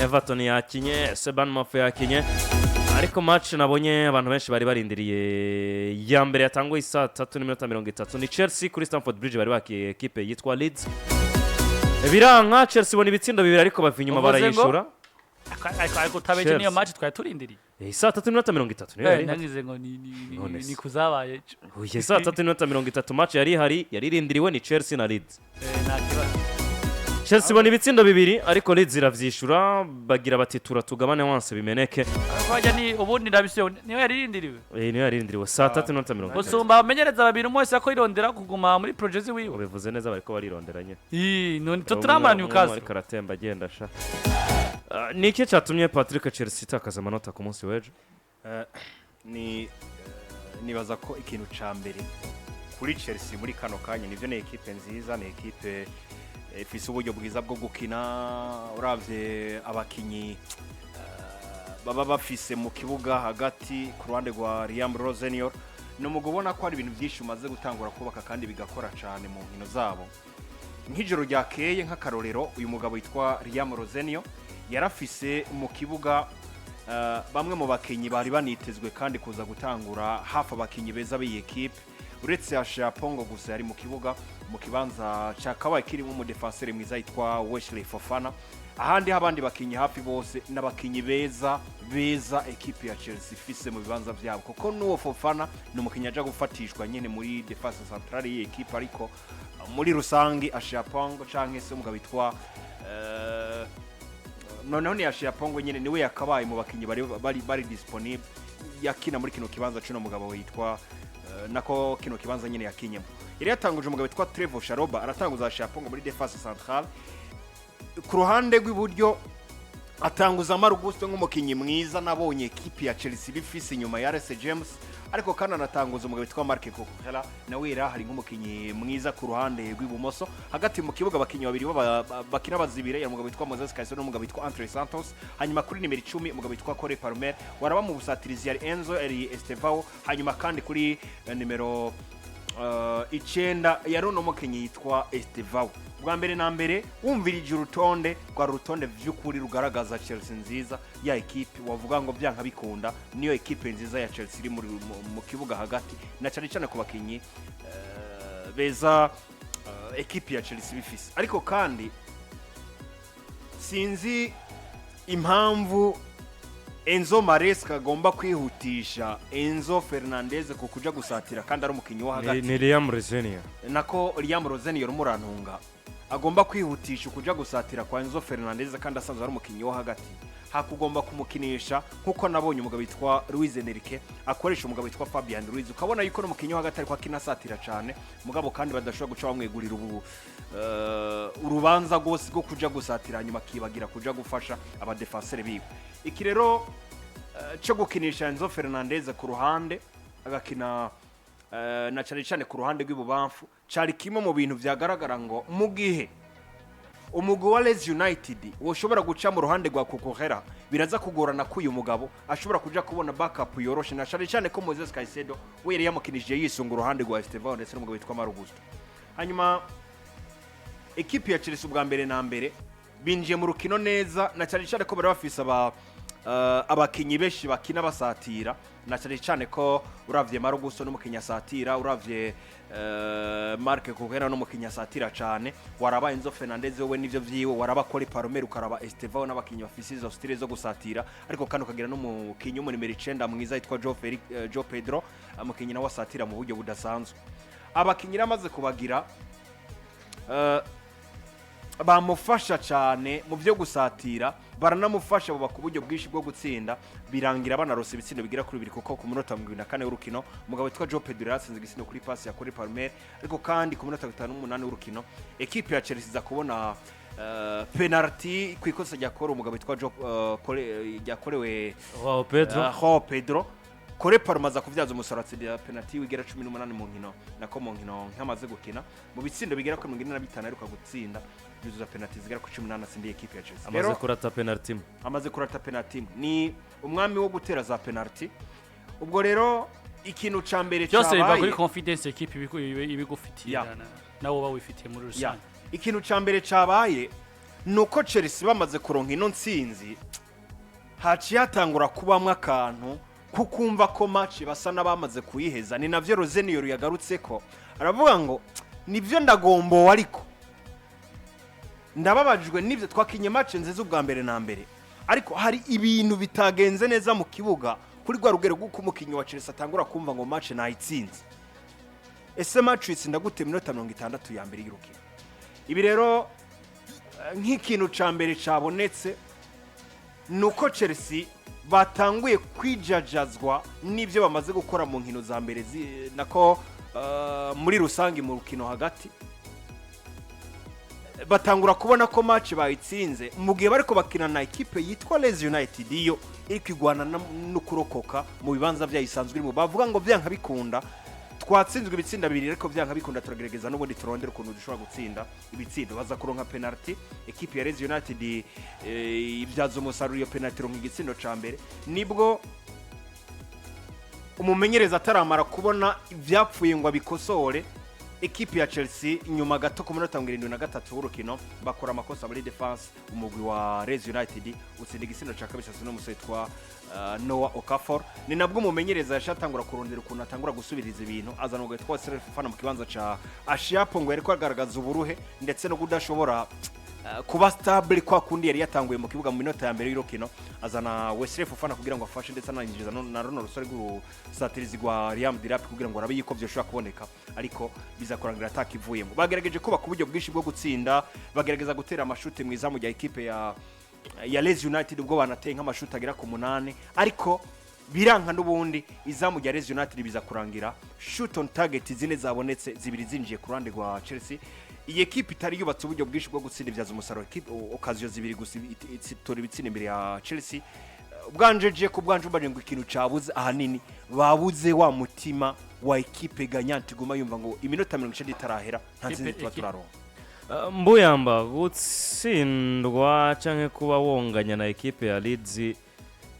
Everton yakinye, Bournemouth yakinye, ariko match nabonye abantu benshi bari barindiriye ya mbere yatanguye isaa 3:30 ni Chelsea kuri Stamford Bridge, bari bakiye ekipe yitwa Leeds. Biranka, Chelsea ibona ibitsindo bibiri ariko bava inyuma Uvuze ngo? barayishura. Ariko utabeje Chelsea. niyo match twari turindiriye. Saa 3:30 niyo yari ihari. Nagize ngo ni None se. ni kuzabaye. Oya, saa 3:30 match yari ihari, yari irindiriwe, ni Chelsea na Leeds. Nta kibazo. Chelsea ibona ibitsindo bibiri ariko Leeds iravyishura, bagira bati tura tugabane wanse bimeneke. Ariko hajya ni ubundi ndabisiyo niyo yarindiriwe. Niyo yarindiriwe saa 3:30. Gusumba abamenyereza babiri, umwe wese ko yirondera kuguma muri projet ziwiwe. Ubivuze neza, bariko barirondera nyine. Ii, none turamara Umwe Newcastle. ariko aratemba agenda sha. Ah, ni iki cyatumye Patrick Chelsea itakaza amanota ku munsi w'ejo? Ni nibaza ko ikintu ca mbere kuri Chelsea muri kano kanya, nivyo, ni ekipe nziza, ni ekipe ifise uburyo bwiza bwo gukina. Uravye abakinyi baba bafise mu kibuga hagati, ku ruhande rwa Liam Rosenior, ni umugabo ubona ko hari ibintu byinshi umaze gutangura kubaka kandi bigakora cyane mu nkino zabo. Nk'ijoro ryakeye, nk'akarorero, uyu mugabo witwa Liam Rosenior yarafise mu kibuga bamwe mu bakinyi bari banitezwe kandi kuza gutangura, hafi abakinyi beza b'iyi ekipe, uretse Acheampong gusa yari mu kibuga mu kibanza cakabaye kirimo umudefenseur mwiza yitwa Wesley Fofana. Ahandi ho abandi bakinyi hafi bose n'abakinyi beza beza ekipe ya Chelsea ifise mu bibanza byabo, kuko n'uwo Fofana ni umukinyi aja gufatishwa nyene muri défense centrale y'iyi ekipe. Ariko muri rusangi Acheampong canke se umugabo witwa noneho ni Acheampong nyene niwe yakabaye mu bakinyi bari disponible yakina muri kino kibanza c'uno mugabo witwa nako kino kibanza nyene yakinyemo. Yari yatanguje umugabo witwa Trevoh Chalobah, aratanguza Acheampong muri défense centrale. Ku ruhande rw'iburyo atanguza Malo Gusto nk'umukinnyi mwiza nabonye ekipi ya Chelsea bifise inyuma ya Reece James, ariko kandi anatanguza umugabo witwa Marc Cucurella, nawe yari ahari nk'umukinnyi mwiza ku ruhande rw'ibumoso. Hagati mu kibuga abakinnyi babiri bakina bazibire yari umugabo witwa Moises Caicedo n'umugabo witwa Andre Santos. Hanyuma kuri nimero 10 umugabo witwa Cole Palmer. Waraba mu busatirizi yari Enzo, yari Estevao. Hanyuma kandi kuri nimero 9 yari uno mukinnyi yitwa Estevao. Bwa mbere na mbere wumvirije urutonde, rwari urutonde vy'ukuri rugaragaza Chelsea nziza, ya ekipe wavuga ngo byanka bikunda niyo ekipe nziza ya Chelsea iri mu kibuga hagati, na cyane cyane ku bakinyi beza ekipe ya Chelsea bifise. Ariko kandi sinzi impamvu Enzo Maresca agomba kwihutisha Enzo Fernandez ku kuja gusatira kandi ari umukinyi wo hagati. Ni Liam Rosenior. Nako Liam Rosenior, umurantunga, agomba kwihutisha ukuja gusatira kwa Enzo Fernandez kandi asanzwe ari umukinyi wo hagati, hakugomba kumukinisha nkuko nabonye umugabo witwa Luis Enrique akoresha umugabo witwa Fabian Ruiz, ukabona yuko n'umukinyi wo hagati ariko akina asatira cyane, mugabo kandi badashobora guca bamwegurira ubu urubanza rwose rwo kuja gusatira, hanyuma akibagira kuja gufasha abadefenseur biwe. Iki rero cyo gukinisha Enzo Fernandez ku ruhande agakina na cyane cyane ku ruhande rw'ibubamfu cyari kimwe mu bintu vyagaragara ngo mu gihe umugwi wa Leeds United woshobora guca mu ruhande rwa Cucurella, biraza kugorana ko uyu mugabo ashobora kuja kubona backup yoroshe, na cyane cyane ko Moises Caicedo we yari yamukinishije yisunga uruhande rwa Estevao ndetse n'umugabo witwa Malo Gusto. Hanyuma ekipi ya Chelsea ubwa mbere na mbere binjiye mu rukino neza, na cyane cyane ko bari bafise abakinyi benshi bakina basatira, na cyane cyane ko uravye Malo Gusto n'umukinyi asatira, uravye Marc Cucurella n'umukinyi asatira cyane, waraba Enzo Fernandez wewe nivyo vyiwe, waraba Cole Palmer, ukaraba Estevao, n'abakinyi bafise izo style zo gusatira. Ariko kandi ukagira n'umukinyi w'umunimero 9 mwiza yitwa Joe, Felix, Joe Pedro, umukinyi nawe asatira mu buryo budasanzwe. Abakinyi ramaze kubagira bamufasha cyane mu byo gusatira, baranamufasha bubaka uburyo bwinshi bwo gutsinda, birangira banarose ibitsindo bigera kuri bibiri, kuko ku munota 74 w'urukino umugabo witwa Joe Pedro yatsinze igitsindo kuri pasi ya Cole Palmer. Ariko kandi ku munota 58 w'urukino ekipe ya Chelsea iza kubona penalty ku ikosa ryakorewe umugabo witwa Joe ryakorewe Joao Pedro. Joao Pedro. Cole Palmer aza kuvyaza umusaruro, atsinda penalty wigera 18 mu nkino, nako mu nkino nk'amaze gukina, mu bitsindo bigera kuri 45 aheruka gutsinda, yuzuza penalty zigera kuri 18 atsindiye ekipe ya Chelsea. Amaze Rero kurata penalty imwe. Amaze kurata penalty imwe, ni umwami wo gutera za penalty. Ubwo rero ikintu ca mbere Byose biva kuri cabaye confidence ekipe ibigufitiye Ya. nawe uba wifitiye muri Ya. rusange. Ikintu ca mbere cabaye Nuko Chelsea bamaze kuronka ino ntsinzi, haciye hatangura kubamwo akantu kukumva ko match basa n'abamaze kuyiheza. Ni navyo Rosenior yagarutse ko aravuga ngo nivyo, ndagombowe ariko ndababajwe n'ibyo. Twakinye match nziza ubwa mbere na mbere, ariko hari ibintu bitagenze neza mu kibuga kuri rwa rugero rw'uko umukinnyi wa Chelsea atangura kumva ngo match nayitsinze. Ese match uyitsinda gute minota 60 ya mbere y'urukino? Ibi rero nk'ikintu ca mbere cabonetse ni uko Chelsea batanguye kwijajazwa n'ibyo bamaze gukora mu nkino za mbere nako muri rusange mu rukino hagati batangura kubona ko match bayitsinze mu gihe bariko bakina na ekipe yitwa Leeds United, iyo iri kwigwana no kurokoka mu bibanza byayo isanzwe irimo. Bavuga ngo byanka bikunda twatsinzwe ibitsinda bibiri, ariko byanka bikunda turagerageza n'ubundi turondera ukuntu dushobora gutsinda ibitsindo. Baza kuronka penalty, ekipe ya Leeds United ibyaza umusaruro iyo penalty, ironka igitsindo ca mbere. Nibwo umumenyereza ataramara kubona ibyapfuye ngo abikosore, ekipi ya Chelsea inyuma gato ku minota 73 w'urukino bakora amakosa muri defense, umugwi wa Leeds United utsinda igitsindo cya kabiri n'umusore witwa Noah Okafor. Ni nabwo umumenyereza yashatangura kurondera ukuntu atangura gusubiriza ibintu, azana umugwi witwa Wesley Fofana mu kibanza ca Ashiapo, ngo yariko agaragaza uburuhe ndetse no kudashobora kuba stable kwa kundi yari yatanguye mu kibuga mu minota ya mbere y'urukino. Azana Wesley Fofana kugira ngo afashe, ndetse anangiza na runo rusore rw'urusatirizi rwa Liam Delap kugira ngo arabe yuko vyoshobora kuboneka, ariko biza kurangira atakivuyemo. Bagerageje kubaka uburyo bwinshi bwo gutsinda, bagerageza gutera amashuti mu izamu rya ekipe ya Leeds United, ubwo banateye nk'amashuti agera ku 8, ariko biranka n'ubundi izamu rya Leeds United. Biza kurangira shoot on target zine zabonetse, zibiri zinjiye ku ruhande rwa Chelsea. Iyi ekipe itari yubatse uburyo bwinshi bwo gutsinda ibyaza umusaruro occasion zibiri gusa, itora ibitsinda imbere ya Chelsea. Ubwanje je ku bwanje mbanje ngo ikintu cabuze ahanini, babuze wa mutima wa ekipe gagnante iguma yumva ngo iminota 90 itarahera nta ntsinzi tuba turaronka. Mbuyamba, gutsindwa canke kuba wonganya na ekipe ya Leeds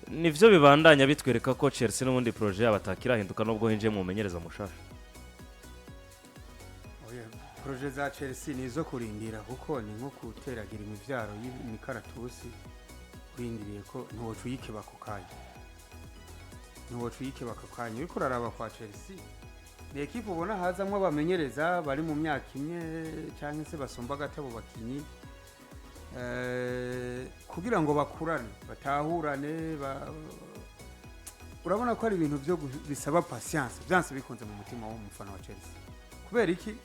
nivyo bibandanya bitwereka ko Chelsea n'ubundi projet yabo atakirahinduka nubwo hinjiye mu mumenyereza mushasha. Oya, projet za Chelsea ni izo kurindira, kuko ni nko guteragira imivyaro y'imikaratusi urindiriye ko ntiwoca uyikeba ako kanya, ntiwoca uyikeba ako kanya. Uriko uraraba kwa Chelsea, ni ekipe ubona hazamwo abamenyereza bari mu myaka imwe cyangwa se basumba gato abo bakinyi kugira ngo bakurane, batahurane. Urabona ko ari ibintu byo bisaba patience byanse bikunze mu mutima w'umufana wa Chelsea. Kubera iki?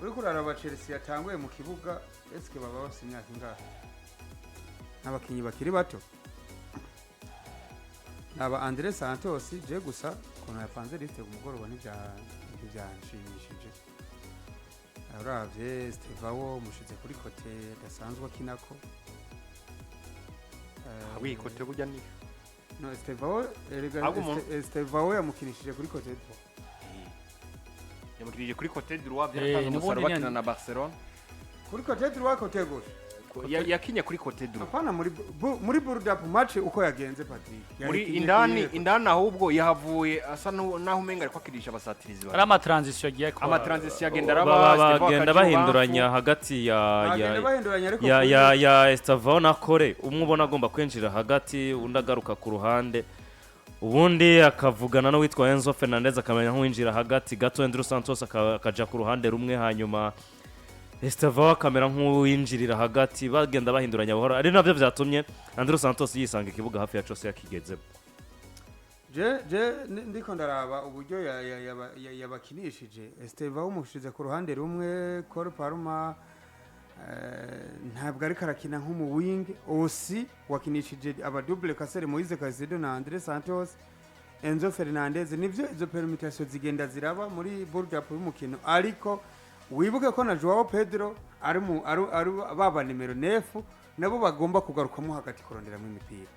Uriko uraraba Chelsea yatanguye mu kibuga, eske baba bafite imyaka ingahe? N'abakinyi bakiri bato, naba Andre Santos. Je gusa ukuntu yapanze liste ku mugoroba ntibyanshimishije. Uravye Estevao mushize kuri côté adasanzwe akinako. Oui, côté burya ni No, Estevao erega. Ahubwo Estevao yamukinishije kuri côté droit. Yamukinije kuri côté droit, byaratanze N'ubundi umusaruro bakina na Barcelona. Kuri côté droit, côté gauche. Yakinye kuri côté droit. Hapana, muri build up match uko yagenze, Patrick, muri yakinye indani kuri- indani, ahubwo yahavuye asa naho umenga ariko akirisha abasatirizi ari babiri. amatransition agiye akora. Amatransition agenda araba, Estevao Bagenda akaja bahinduranya ibubamfu. hagati ya Bagenda bahinduranya, ariko ya Estevao na Kore, umwe ubona agomba kwinjira hagati, undi agaruka ku ruhande, ubundi akavugana n'uwitwa Enzo Fernandez akamenya nk'uwinjira hagati gato, Andrew Santos akaja ku ruhande rumwe, hanyuma Estevao akamera nk'uwinjirira hagati. Bagenda bahinduranya buhoro, ari nabyo byatumye Andrew Santos yisanga ikibuga hafi ya cose yakigezemo. Je ndiko ndaraba uburyo yabakinishije. Estevao umushize ku ruhande rumwe, Cole Palmer ntabwo ariko arakina nk'umu wing osi, wakinishije aba double casseur Moise Caicedo na Andre Santos, Enzo Fernandez. Nivyo, izo permutation zigenda ziraba muri build up y'umukino, ariko wibuke ko na Joao Pedro ari mu ari baba nimero 9, nabo bagomba kugarukamo hagati kuronderamo imipira.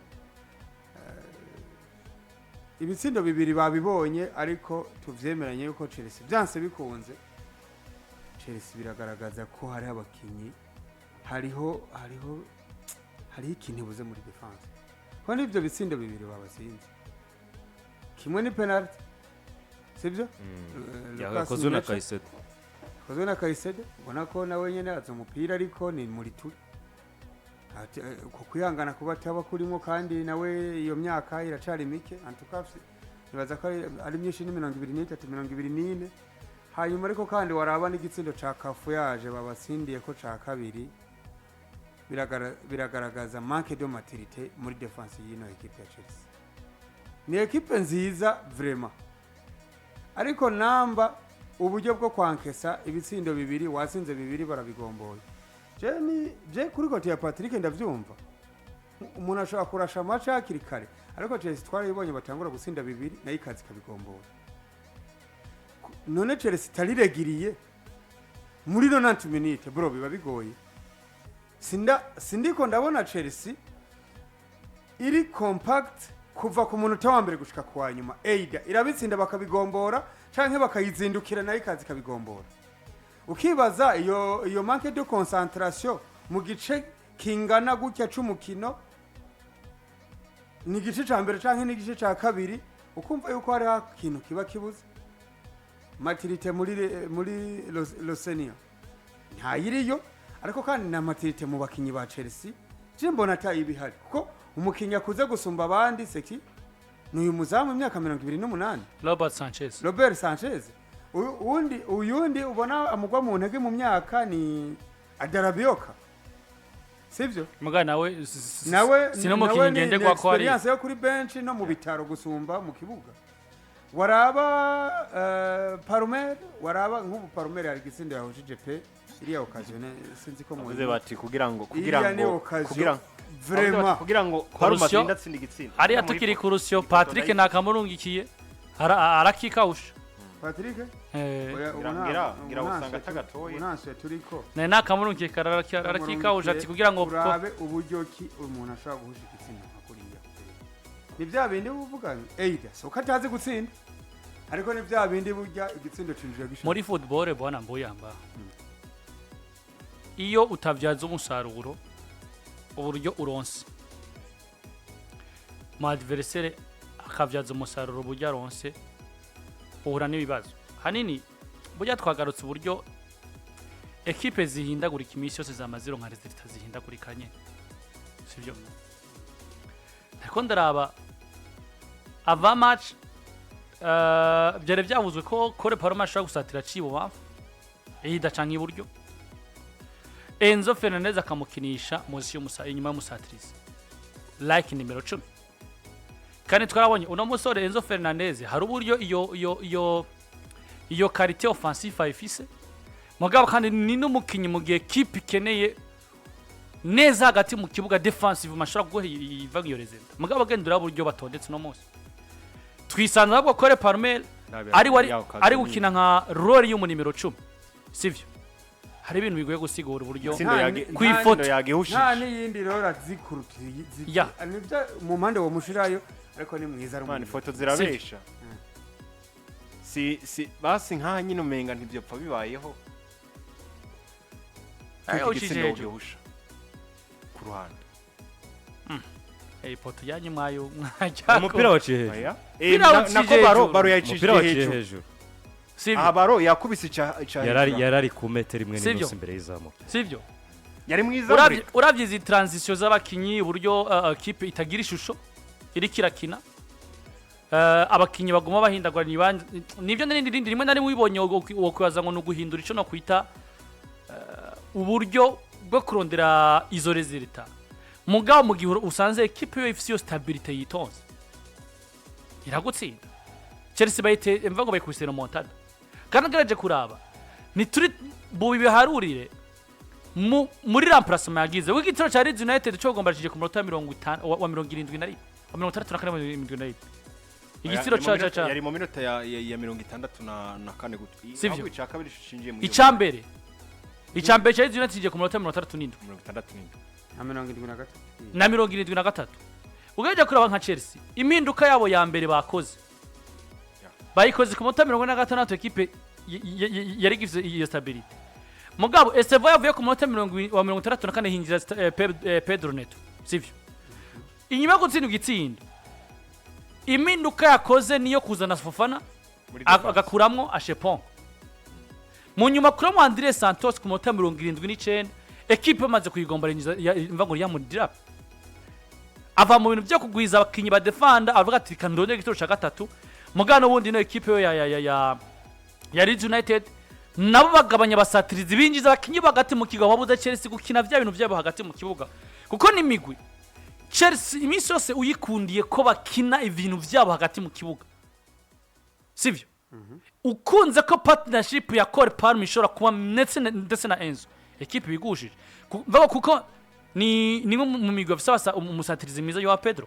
Ibitsindo bibiri babibonye, ariko tuvyemeranye yuko Chelsea byanse bikunze, Chelsea biragaragaza ko hariho abakinyi, hariho ikintu ibuze muri defense, ko n'ibyo bitsindo bibiri babatsinze, kimwe ni penalty, sibyo? Lucas Yakozwe na Nmecha. Caicedo. Gikozwe na Caicedo, ubona ko nawe nyene azi umupira, ariko ni muri turi. Ati, uko kwihangana kuba ataba kurimo, kandi nawe iyo myaka iracari mike, antuka nibaza ko ari myinshi, ni 23, 24. Hanyuma ariko kandi waraba n'igitsindo ca Kafu yaje babatsindiye ko ca kabiri, biragaragaza manque de maturité muri défense y'ino équipe ya Chelsea. Ni équipe nziza vraiment, ariko namba uburyo bwo kwankesa ibitsindo bibiri, watsinze bibiri barabigomboye. Je ni je kuri côté ya Patrick ndavyumva, umuntu ashobora kurasha match hakiri kare, ariko Chelsea twarayibonye batangura gutsinda bibiri nayo ikaza ikabigombora. None Chelsea itariregiriye muri 90 minutes, bro, biba bigoye. Sinda sindiko ndabona Chelsea iri compact kuva ku munota wa mbere gushika ku wa nyuma. Either irabitsinda bakabigombora canke bakayizindukira nayo ikaza ikabigombora. Ukibaza iyo manque de concentration mu gice kingana gutya c'umukino, ni igice ca mbere canke n'igice ca kabiri, ukumva yuko hariho ikintu kiba kibuze maturité muri Rosenior ntayiriyo. Ariko kandi na maturité mu bakinyi ba Chelsea je mbona atayibihari, kuko umukinyi akuze gusumba abandi seki ni uyu muzamu, imyaka 28. Robert Sanchez. Robert Sanchez. Uyu uyundi ubona amugwa mu ntege mu myaka ni Adarabioka, sivyo? Muga nawe Nawe si n'umukinyi nawe ni ngenderwa ko ari experience yo kuri bench no mu bitaro gusumba mu kibuga. Waraba Palmer, waraba nk'ubu Palmer hari igitsindo yahushije pe, iriya occasion sinzi ko Bavuze bati kugira iriya ni ngo occasion kugira vraiment. Kugira ngo Palmer Korusyo. atsinde atsinda igitsinda. Hariya tukiri ku rusyo, Patrick nakamurungikiye arakikawusha. Patrick. Oya, ubu Ngira ubu nta usanga nsuye atagatoye. Ubu nta nsuye turiko. Nari nakamurungikiye arakikawusha ati kugira ngo urabe uburyo ki umuntu ashobora guhusha igitsinda nka kuriya. Ni bya bindi uvuga either so ko atazi gutsinda, ariko ni bya bindi burya igitsindo cinjira gishaka. Muri football, bwana Mbuyamba, iyo utavyaza umusaruro uburyo uronse, mu adversaire akavyaza umusaruro uburyo aronse, uhura n'ibibazo hanini. Burya twagarutse uburyo ekipe zihindagurika iminsi yose, zama zironka résultats zihindagurika nyene, sivyo? Ariko ndaraba ava match, byari byavuzwe ko Cole Palmer ashobora gusatira aciye ibubamfu ihida canke iburyo, Enzo Fernandez akamukinisha munsi y'umusa inyuma y'umusatirizi like nimero 10. Kandi twarabonye uno musore Enzo Fernandez hari uburyo iyo qualité offensive ayifise, mugabo kandi ni n'umukinyi mu gihe kipe ikeneye neza hagati mu kibuga defensive mashobora guha iva iyo résultat. Mugabo agenda uraba uburyo batondetse uno munsi, twisanze ahubwo Cole Palmer ari wari ari gukina nka role y'umunimero 10, sivyo? Hari ibintu bigoye gusigura uburyo Itsindo ku ifoto. Yagihushije. Nta n'iyindi rora zikuruta Ya. nibyo mu mpande wo mushirayo, ariko ni mwiza ari Man, umuntu. ifoto zirabesha. Si basi nkaha nyine umenga ntibyopfa bibayeho. Ayo, Iki ucije gitsindo hejuru. gihusha ku ruhande. Ipoto yanyu mwayo mwajya Umupira waciye hejuru. Oya. Umupira Nako ucije baro hejuru. baro yayicishije Umupira waciye hejuru. hejuru. Sivyo? Aha baro yakubise ica Yarari hejuru. yarari ku metero imwe Sivyo. n'inusu imbere y'izamu. Sivyo? Yari mwiza. Uravye izi transition z'abakinyi, uburyo kipe itagira ishusho iriko irakina, abakinyi baguma bahindagura nibyo n'irindi rindi rimwe na rimwe ubibonye wokwibaza ngo ni uguhindura ico no kwita uburyo bwo kurondera izo résultats. Mugabo mu gihe usanze ekipe yo ifise iyo stabilité yitonze, iragutsinda. Chelsea bayite mva ngo bayikubise remontada. Kandi ngerageje kuraba ntituri bubiharurire muri remplacement yagize w'igitero cya Leeds United cyo gombashije ku munota 50 wa 71, wa 64, 71, igitero ca Yari mu minota ya 64 gutyo. Sivyo. Ahubwo ica kabiri shingiye mu Icambere cya Leeds United kigiye ku munota 67. 67. Na 73. Na 73. Ugejeje kuraba nka Chelsea, impinduka yabo ya mbere bakoze bayikoze ku munota 46, ekipe yari ifise iyo stabilité. Mugabo Estevao yavuye ku munota wa 64, hinjira Pedro Neto, sivyo? Inyuma yo gutsinda igitsindo, impinduka yakoze niyo kuzana Fofana Muri defense. agakuramwo Acheampong. Mu nyuma kuramo Andre Santos ku munota 79, ekipe bamaze kuyigombora, mva ngo Liam Delap ava mu bintu byo kugwiza abakinnyi badefanda, avuga ati reka ndondere igitego cya gatatu. Mugano wundi ino ekipe yo ya Leeds United nabo bagabanya abasatirizi, binjiza abakinnyi bo hagati mu kibuga, babuza Chelsea gukina bya bintu byabo hagati mu kibuga, kuko ni imigwi Chelsea iminsi yose uyikundiye ko bakina ibintu byabo hagati mu kibuga, sibyo? Ukunze ko partnership ya Cole Palmer ishobora kuba ndetse na Enzo, ekipe bigushije. Mvuga kuko ni nko mu migwi bafise umusatirizi mwiza wa Pedro,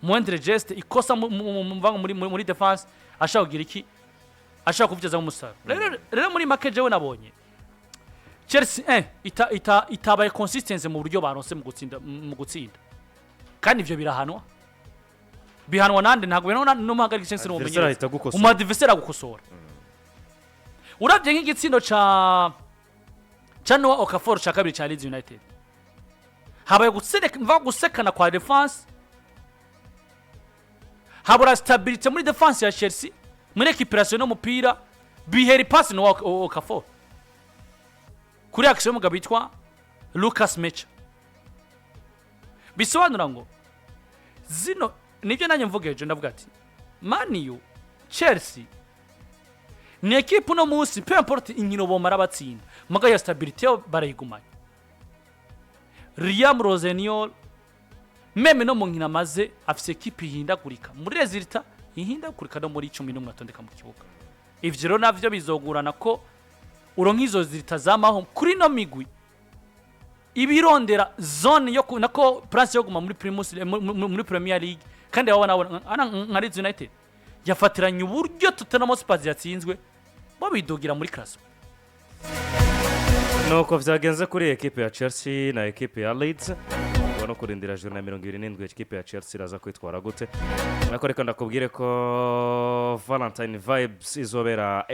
moindre geste ikosa mvuga muri défense ashaka kugira iki, ashaka kubyazamo umusaruro. Rero muri make jewe nabonye Chelsea itabaye consistency mu buryo baronse mu gutsinda, kandi ivyo birahanwa. Bihanwa nande? Ntabwo bihanwa n'umuhagarika Chelsea Adversaire n'umumenyereza. ahita agukosora. Umu adversaire agukosora. Uravye nk'igitsindo ca Noah Okafor ca kabiri ca Leeds United, habaye mva gusekana kwa défense, habura stabilité muri défense ya Chelsea muri récupération n'umupira, bihera ipasi Noah Okafor kuri action y'umugabo yitwa Lucas Mecha. Bisobanura ngo zino nibyo nanjye mvuga ejo, ndavuga ati Man U, Chelsea ni ekipe uno munsi, peu importe inkino bomara batsinda, muga ya stabilité yo barayigumanye. Liam Rosenior même no mu nkino amaze afise ekipe ihindagurika muri résultat, ihindagurika no muri 11 atondeka mu kibuga. Ivyo rero navyo bizogurana ko uronka izo résultats zamaho kuri no migwi ibirondera zone yo nako place yo guma muri Primus, muri Premier League. Kandi wabona ana nka Leeds United yafatiranye uburyo Tottenham Hotspur yatsinzwe, bo bidugira muri classe. Nuko vyagenze kuri ekipe ya Chelsea na ekipe ya Leeds. Ubwo no kurindira journée ya 27, ekipe ya Chelsea iraza kwitwara gute? Ariko reka ndakubwire ko Valentine Vibes izobera.